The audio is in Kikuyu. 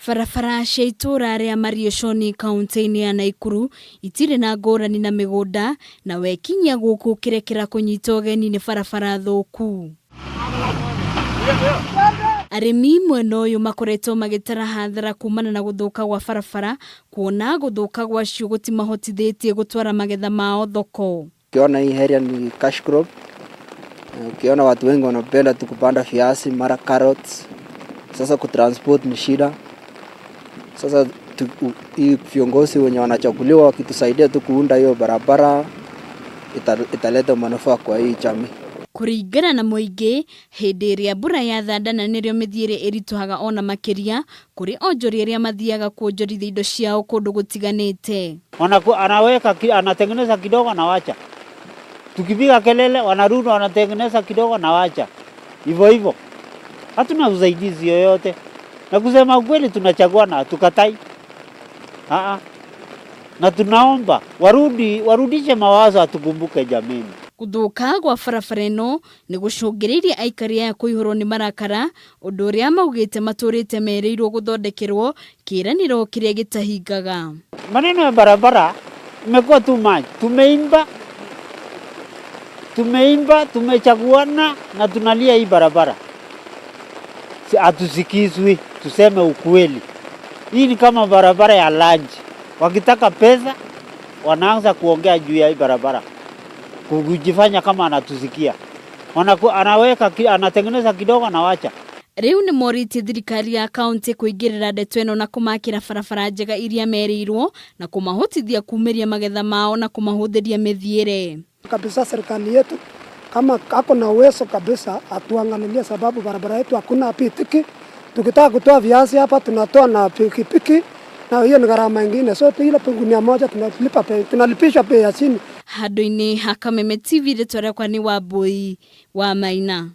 Barabara cia itũũra rĩa Mariashoni kauntĩ-inĩ ya Naikuru itirĩ na ngũrani na mĩgũnda na wekinyia gũkũ ũkĩrekera kũnyita ũgeni nĩ barabara thũku. Arĩmi mwena ũyũ makoretwo magĩtara hathara kumana na gũthũka gwa barabara kuona gũthũka gwacio gũtimahotithĩtie gũtwara magetha mao thoko. Ukiona hii area ni cash crop. Ukiona watu wengi wanapenda tu kupanda viazi mara carrots. Sasa kutransport ni shida. Sasa hii viongozi wenye wanachaguliwa wakitusaidia tu kuunda hiyo barabara italeta manufaa kwa hii jamii. Kũringana na mũingĩ, hĩndĩ ĩrĩa mbura yathanda na nĩrĩo mĩthiĩre ĩritũhaga ona makĩria kũrĩ onjoria arĩa mathiaga kuonjorithia indo ciao kũndũ gũtiganĩte. Anaweka, anatengeneza kidogo anawacha. Tukipiga kelele wanarudi wanatengeneza kidogo nawacha. Hivyo hivyo. Hatuna usaidizi yoyote. Na kusema ukweli tunachagua na hatukatai. Aa. Na tunaomba warudishe mawazo atukumbuke jameni. Gũthũka gwa barabara ĩno nĩ gũcũngĩrĩirie aikari aya kũihũrwo nĩ marakara, ũndũ ũrĩa maugĩte matũrĩte merĩirwo gũthondekerwo kĩĩranĩro kĩrĩa gĩtahingaga. Maneno ya barabara imekuwa too much. Tumeimba, tumeimba, tumechaguana na tunalia hii barabara. Si hatusikizwi, tuseme ukweli. Hii ni kama barabara ya lunch. Wakitaka pesa wanaanza kuongea juu ya hii barabara. Kujifanya kama anatusikia. Anaweka anatengeneza kidogo anawacha. Rĩu nĩ morĩtie thirikari ya kaunti kũingĩrĩra ndeto ĩno na kũmakĩra barabara njega iria merĩirwo na kũmahotithia kumĩria magetha mao na kũmahũthĩria mĩthiĩre. Kabisa serikali yetu kama ako na uwezo kabisa atuangalilie, sababu barabara yetu hakuna pitiki. Tukitaka kutoa viazi hapa tunatoa na pikipiki, na hiyo ni gharama nyingine. So ile gunia moja tunalipa bei, tunalipisha bei ya chini. Handũ-inĩ ha Kameme TV rĩtwa rĩakwa nĩ Wambui wa Maina.